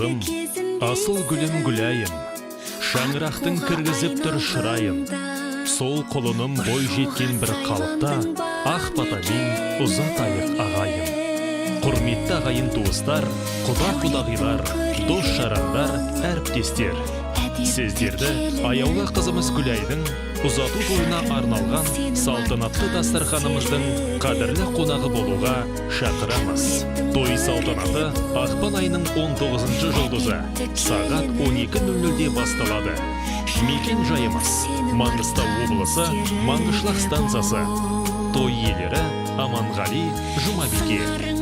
Қызым, асыл гүлім Гүлайым, шаңырақтың кіргізіп тұр шырайын. Сол құлыным бой жеткен бір қалыпта, ақ батамен ұзатайық, ағайын. Құрметті ағайын туыстар, құда құдағилар, дос жарандар, әріптестер, сіздерді аяулы қызымыз Гүлайдың ұзату тойына арналған салтанатты дастарханымыздың қадірлі қонағы болуға шақырамыз. Той салтанаты ақпан айының 19 жұлдызы сағат 12.00-де басталады. Мекен жайымыз: Маңғыстау облысы, Маңғышлақ станциясы. Той иелері: Аманғали, Жұмабике.